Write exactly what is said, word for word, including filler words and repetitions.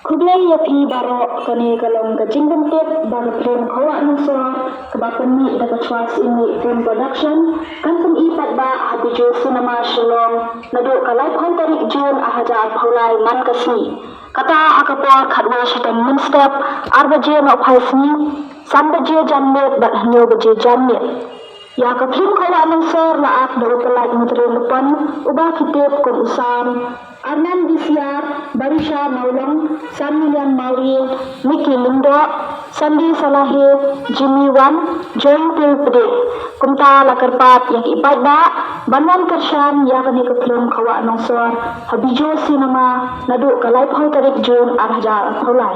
Khublei ïa phi baroh, kane ka long ka jingpyntip ba ka phlim Khawah Nongsor kaba pynmih da ka Chwa Syiem Film Production kan pyni paidbah ha Bijou Cinema Shillong naduh ka laiphew tarik Jun arhajar arphew lai man ka sngi. Kata ha ka por khatwei shiteng mynstep, ar baje nohphai sngi, san baje janmiet bad hynñiew baje janmiet. Ïa ka phlim Khawah Nongsor la act da u Pyllait Mutri Lypon uba ki tip kum u Sam, Arnam Bisiar, Barisha Mawlong, Sam Milian Mawrie, Mickey Lyngdoh, Sandy Salahe, Jimmy Wan, Joypil Pde. Kumta la kyrpad ïa ki paidbah ban wan kyrshan ïa kane ka phlim Khawah Nongsor ha Bijou Cinema naduh ka laiphew tarik Jun arhajar arphew lai.